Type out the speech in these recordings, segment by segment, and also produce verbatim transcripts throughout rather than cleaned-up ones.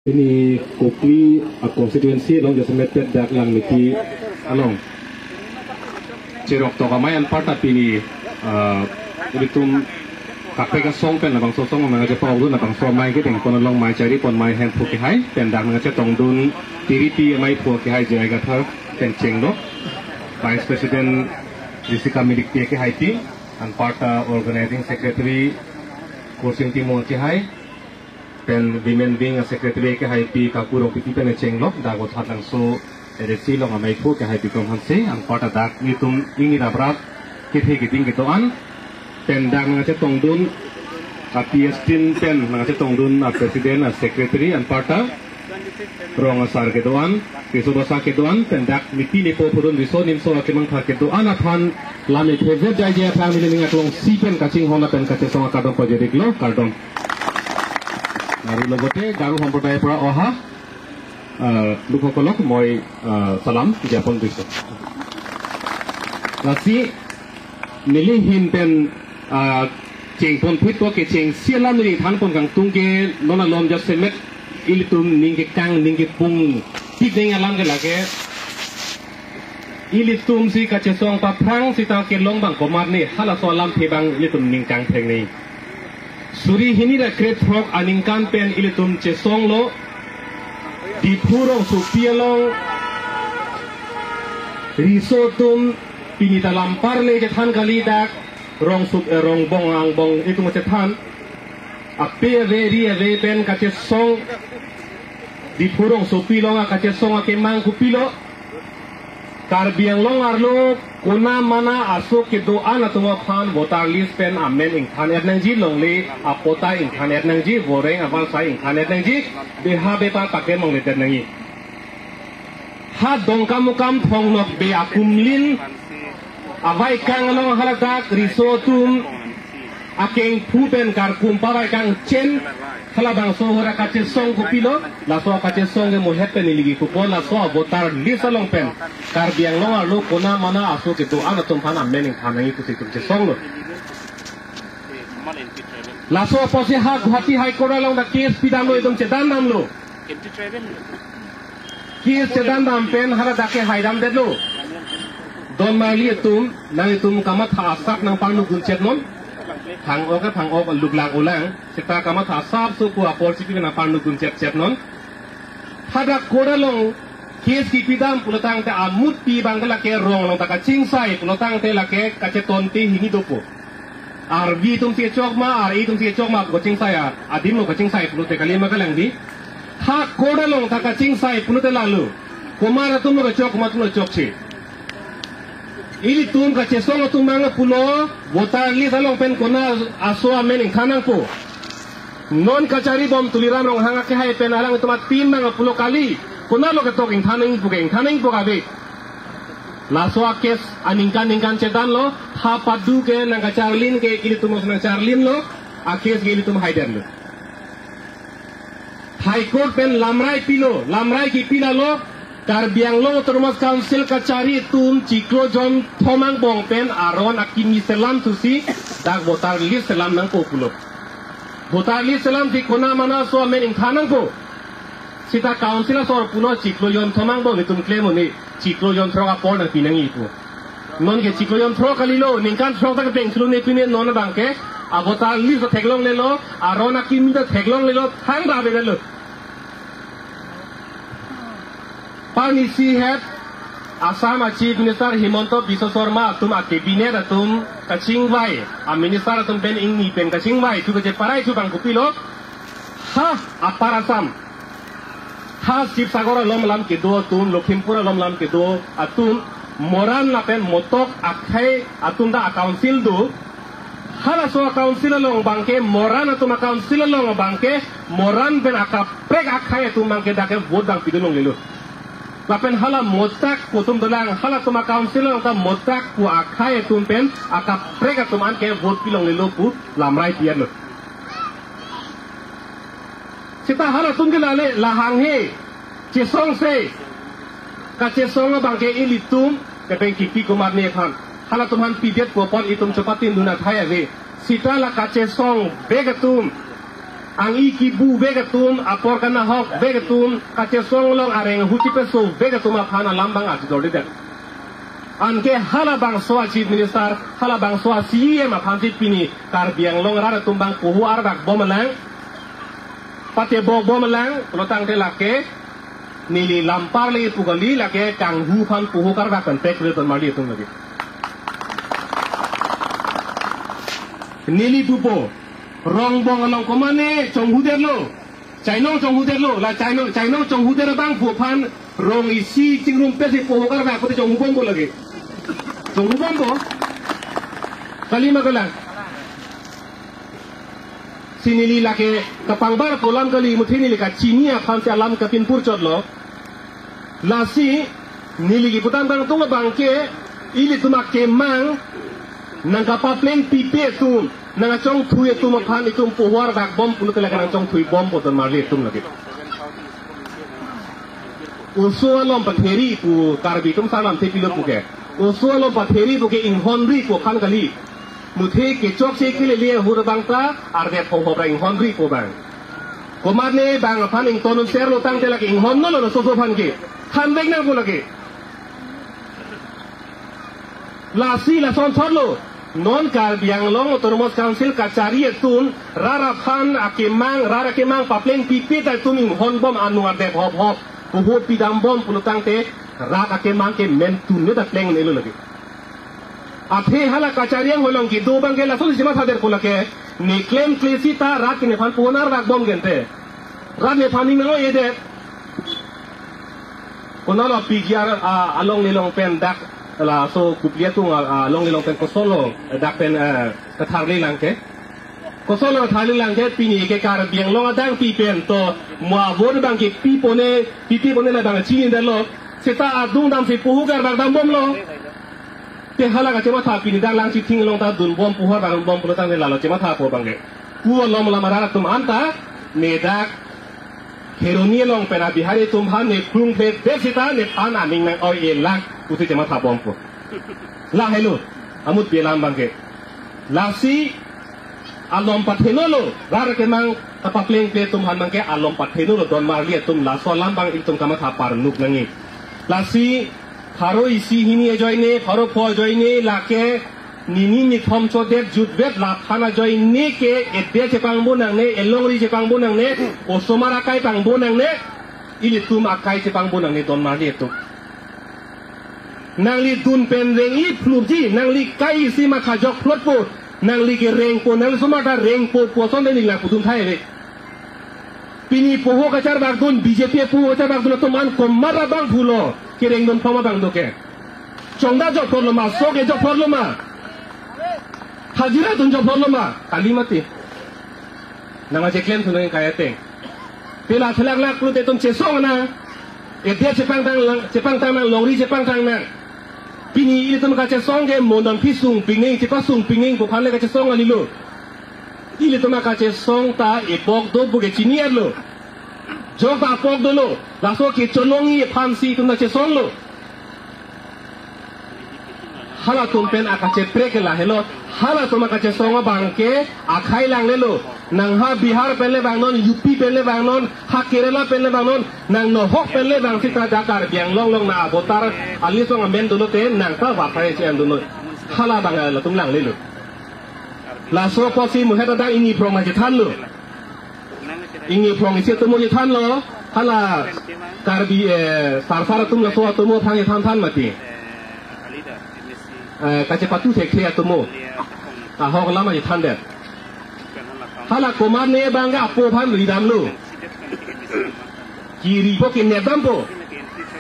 Pini Kopili a constituency along jasemet pen dak Langmethi along cherok tok amei anparta pini, ah, ilitum kaprek asong pen labangso asong nangchepa-okdun, labangso amei kedeng pon along mei chari pon mei hemphu kehai pen dak nangchetongdun tiripi amei phu kehai J I Kathar pen chenglo, Vice President Jessica Milikpi kehaipi, anparta Organizing Secretary Kursing Timung kehai, pen Women Wing a Secretary kehaipi Kaku Rongpipi pen chenglo, dak Vothatlangso A D C along amei phu kehaipi Krom Hanse, anparta dak nelitum ingni raprap kethe keding kedo-an, pen dak nangchetongdun a P S tin pen nangchetongdun a President a Secretary anparta rong asar kedo-an, riso basa kedo-an, pen dak nepi nepo phurun riso nimso akemangtha kedo-an aphan lam ephe vet jaije aphan neli ning aklongsi pen kachinghon pen kachesong akardom pajiriklo, kardom. Aru logote Garo Sampraday apora oha, ah, lokhokkolok moi, ah, salam japon deiso. Lasi neli ahin pen, ah, chengpon phit ko kechengsi alam neli thanpon kangtung ke non alom jasemet ilitum ning kekang ning kepung tik ning alam ke lake ilitum si kachesong paphrang sita kelong abang komatne halaso alamthe abang ilitum ning kangtheng ni. Suri hini ra krethrok aningkan pen ilitum chesonglo Diphu rongsopi along riso atum pini ta lam parle chethan kali dak rongso-, eh, rongbong angbong itum chethan ape ave ri ave pen kachesong Diphu rongsopi along akachesong akemang kopilo. Karbi Anglong arlo kona mana aso kedo-an atum aphan voter list pen amen ingthan-et nangji, longle apota ingthan-et nangji, voreng avarsai ingthan-et nangji, beha bepar paklem longle-et nangji. Ha Dongkamukam Thong Nokbe akumlin avaikang along haladak riso atum akengphu pen karkum pavai kangchen halabangso ahut akachesong kopilo, laso akachesong ke mohet pen iligi kupo, laso voter list along pen Karbi Anglong arlo kona mana aso kedo-an atum aphan amen ingthan nangji pusi itum chesonglo. Laso apotsi ha Guwahati High Court along ta case pidamlo, itum chedan damlo. Case chedan dam pen haladak ke haidam detlo. Don Marli atum, nanglitum kamatha asap nangparnu gunchek non. Thang-ok, thang-ok, luklang ulang. Seta kamatha asap so pu apor si pi nangparnu gunchek chek non. Hadak court along case kipidam pulotangte amutpi abang ke lake rong along ta kachingsai pulotangte lake kachetonte hini dopo. Arvi atum si chokma, ar-i atum si chokma, kachingsai a, adim lo kachingsai pulote kali ma kalang di. Ha court along ta kachingsai pulote lalu. Komat atum lo kachok, komat atum lo chokche. Ilitum kachesong atum abang pulo, voter list along pen kona aso amen ingthan nangpo. Non kachari bom Tuliram Ronghang akehai pen alanglitum atin abang pulo kali. Konatlo ketok ingthan nangpo ke, ingthan nangpo ke ave. Laso a-case aningkan ningkan chedanlo, ha padu ke nangkacharlin ke ilitum os nangcharlinlo, a-case ke ilitum haidetlo. High Court pen lamrai pilo, lamrai kipi lalo, Karbi Anglong Autonomous Council kachari atum chiklo jonthom angbong pen aron akimi selam thusi dak voter list selam nangpo pulo. Voter list selam si kona mana aso amen ingthan nangpo. Seta council asor pulo chiklo jonthom angbong, netum klem un-e, chiklo jonthrok apor nangpi nangji pu. Non ke chiklo jonthrok kalilo, ningkan throk ta kepeng chulu ne pine non abang ke, a voter list ta theklonglelo, aron akimi ta theklonglelo, thang ba bedalo. Pangni isi het, Assam a Chief Minister Himanta Biswa Sarma atum a cabinet atum kachingvai, a minister atum pen ingni pen kachingvai, thu kacheparai thu abang kopilo, ha Upper Assam, ha Sibsagar along lam kedo atum, Lakhimpur along lam kedo atum, Moran lapen Motok akhei atum ta a council do. Halaso a council along abang ke, Moran atum a council along abang ke, Moran pen akaprek akhei atum abang ke dak ke vote abang pidun longlelo. Lapen hala Motak pu atum dolang, halatum a council along ta Motak pu akhei atum pen akaprek atum an ke vote pilonglelo pu lamrai pianlo. Seta halatum ke lale lahanghe, chesongse, kachesong abang ke ilitum kepeng kipi komatne aphan. Halatum aphan pidet pu apot itum chepatindun athai ave. Seta la kachesong bek atum, Ang-i kebuvek atum, apor kanahokvek atum, kachesong along areng ahu chepesovek atum aphan alam abang arjudorlidet. Anke halabangso a-Chief Minister, halabangso a-C E M aphansi pini Karbi Anglong arat atum abang poho arvakbom alang, patebokbom alang pulo tangte lake neli lampar le pu kali, lake kanghu aphan poho karvak pen pek le ton marli atum lake. Neli pupo, Rongbong along komane chonghudetlo. Chainong chonghudetlo, la chainong, chainong chonghudet abangphu aphan rong isi chingrumpetsi poho karvak pute chonghubompo lake. Chonghubompo. Kalima kalang. Si neli lake kapangbarpo alam kali, muthe neli kachini aphansi alam kapinpurchotlo. Lasi neli keputang tangtung abangke, ilitum akemang nangkapaplengpipe atum, nangkachongthui atum aphan itum poho arvakbom pulote lake nangchongthuibompo ton marli atum lake. Oso alom patheri pu Karbi atum sarlam thepilo puke. Oso alom patheri puke inghonri pu aphan kali. Muthe kechokche kelele ahut abang ta ardet hop hop ra inghonripo abang. Komatne bang aphan ington serlo tangte lake inghonlo laso oso aphan ke. Thanvek nangpo lake. Lasi lason thotlo. Non Karbi Anglong Autonomous Council kachari atum rat aphan akemang, rat akemang paplengpipe ta itum inghonbom, anu ardet hop hop poho pidambom pulo tangte rat akemang ke mentunne ta pleng nelo lake. Athe hala kachari anghoi along kedo abangke lasonsi chemathaderpo lake, ne klemkle sita rat ke nephan poho arvakbom gente. Rat nephan ning nang-o-edet. Konatlo P G R, ah, along nelong pen dak laso Kopili atum, ah, along nelong pen kosonlo dak pen, eh, katharli lang ke. Kosonlo katharli lang ke, pini ke Karbi Anglong adang pi pen to mo avote abangke pipone, pipipone labang chinidetlo. Seta adung damsi poho karvakdambomlo. Te hala kachematha pini dak Langchithing along ta dunbom, poho arvakdunbom pulo tangte lalo chemathapo abangke. Pu alom alam arat atum anta ne dak Kheroni along pen a-Bihari atum aphan ne plungpledet sita nephan aning nang-oi-e lang pusi chemathabompo. Lahelo amutpi alam abangke. Lasi alom pathenolo, rat akemang kapaplengple atum aphan abangke alom pathenolo don marli atum, laso alam abang itum kamatha parnuk nangji. Lasi pharo isi hini ajoine, pharo pho ajoine lake nini nithom chodet jutvet laphan ajoine ke edet chepangbo nangne, elongri chepangbo nangne, osomar akai pangbo nangne, ilitum akai chepangbo nangne don marli atum. Nangli dun pen reng-i phlutji, nangli kai isi ma kajok phlutpo, nangli ke rengpo, nangli osomar ta rengpo pu asonte neli nangpudun thai ave. Pini poho kacharvakdun, B J P poho kacharvakdun atum an komat abangphulo kerengdun pho ma abang doke. Chongda jok phlotlo ma, sok e jok phlotlo ma, hajira dun jok phlotlo ma, kali mati. Nangma cheklem thunang kai ateng. Pila thelak lak phlute itum chesong nang. Edet chepangtang lang, chepangtang nang, longri chepangtang nang. Pini ilitum kachesong ke mondon phi sung pingning, chepasung pingning pu aphan le kachesong kalilo. Ilitum akachesong ta epok do puke chini-etlo. Jok ta apok dolo. Laso kecholongji aphansi itum ta chesonglo. Halatum pen akacheprek ke lahelo. Halatum akachesong abangke akhai langlelo. Nang ha Bihar pen le vangnon, U P pen le vangnon, ha Kerala pen le vangnon, nang nohok pen le vang sita dak Karbi Anglong along nang avoter along amen dolo te nang ta vat hai si an dolo. Hala abang latum langlelo. Laso apotsi muhet adang ingni phrong ma chethanlo. Ingni phrong isi atomo chethanlo. Hala Karbi, eh, sarsar atum laso atomo aphan chethan than mati. Eh, kachepatu thekthe atomo. Ahok alam chethandet. Hala komatne abangke apo aphan ridamlo. Kiripo kinedampo.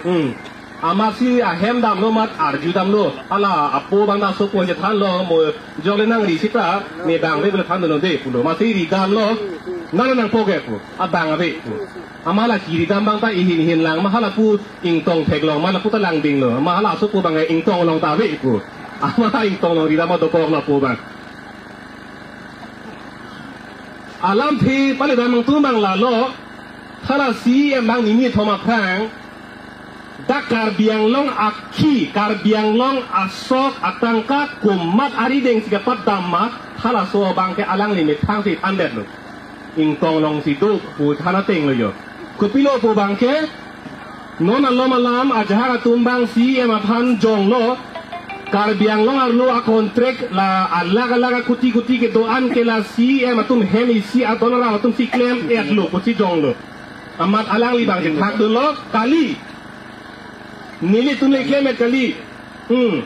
Hmm. Amatsi ahem damlo amat arjudamlo. Hala apo abang ta sopo chethanlo, mo jok le nangri sita, ne bang ave pule than dolo de pulo. Amatsi ridamlo, nang nangpo ke pu, abang ave pu. Amat hala kiridam abang ta ihin ihin lang, amat hala pu ingtong theklong, amat hala pu ta langdinglo, amat hala asopo abang ingtong along ta ave pu. Amat hala ingtong along ridam ma dokoklo apo abang. Alamthe pale dam nangtum abang lalo, hala C E M abang nini thom aphrang, dak Karbi Anglong akhi, Karbi Anglong asok atangka komat arideng si kapatdam ma, halaso abangke alangli methang si thandetlo. Ingtong alongsi do pu than ateng lo jo. Kopilo pu abangke, non alom alam ajahak atum abang C E M aphan jonglo, Karbi Anglong arlo a-contract la alak alak akuti kuti kedo-an ke la C E M atum hem isi adon arap atumsi klem-etlo pusi jonglo. Amat alangli abangsi thakdunlo kali. Nelitum le klem-et kali. Hmm.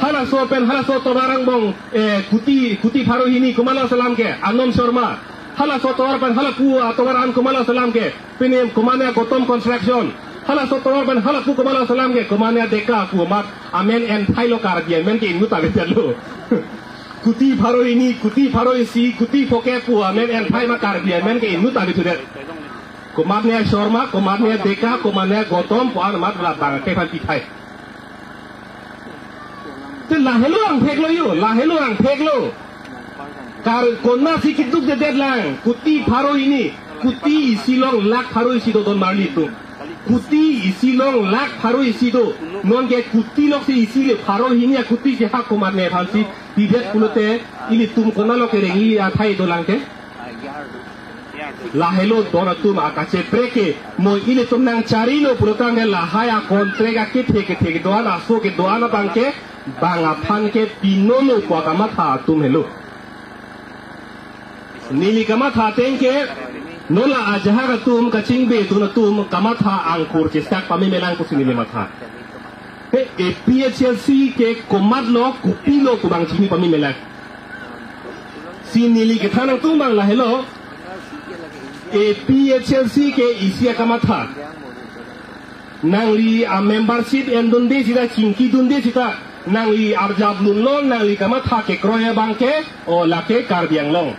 Halaso pen halaso tovar angbong, eh, kuti, kuti pharo hini komatlo alam ke, Anom Sharma. Halaso tovar pen halapu, ah, tovar an komatlo alam ke, pini komatne Gautam Construction. Halaso tovar pen halapu komatlo alam ke, komatne Deka pu amat amen enthailo, Karbi amen ke inut ave jalo. Kuti pharo hini, kuti pharo isi, kuti pho-ke pu amen enthai ma Karbi amen ke inut ave thudet. Komatne Sharma, komatne Deka, komatne Gautam pu an amat la abangke aphan pithai. Te lahelo angthek lo jo, lahelo angthek lo. Kar konatsi keduk dedet lang, kuti pharo hini, kuti isi along lakh pharo isi do don marli atum. Kuti isi along lakh pharo isi do. Nonke kuti loksi isi le pharo hini akutisi ha komatne aphansi pidet pulote ilitum konatlo kerengji athai dolang ke. Lahelo don atum akacheprek ke, mo ilitum nangcharilo pulotangte lahai a-contract akethe kethe kedo-an aso kedo-an abangke bang aphan ke pinolo pu akamatha atum helo. Neli kamatha ateng ke, non la ajahak atum kachingbedun atum kamatha angkur chesak pame melang pusi neli matha. He, A P H L C ke komatlo, kopilo pu abang chini pame melang. Si neli kethan nangtum abang lahelo, A P H L C ke isi akamatha. Nangli a-membership endunde sita, chingkidunde sita, nangli arjap lunlo, nangli kamatha kekroi abangke, o lake Karbi Anglong.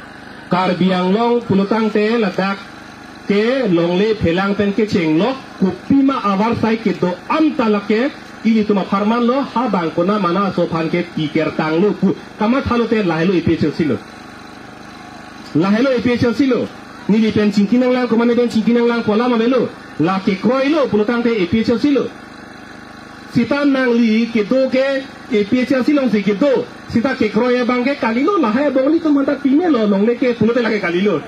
Karbi Anglong pulotangte ladak ke longle phelang pen kechenglo, kopima avarsai kedo-an ta lake ilitum apharmanlo, ha bang konat mana aso aphan ke pikertanglo pu kamathalote lahelo A P H L C lo. Lahelo A P H L C lo. Neli pen chingki nanglang, komatne pen chingki nanglang pu alam avelo. La kekroilo pulotangte A P H L C lo. Sita nangli kedo ke A P H L C alongsi kedo. Sita kekroi abangke kalilo, lahai abong ilitum aphanta pimelo, longle ke pulote lake kalilo.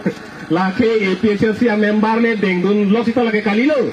Lake A P H L C a-member ne dengdunlo sita lake kalilo.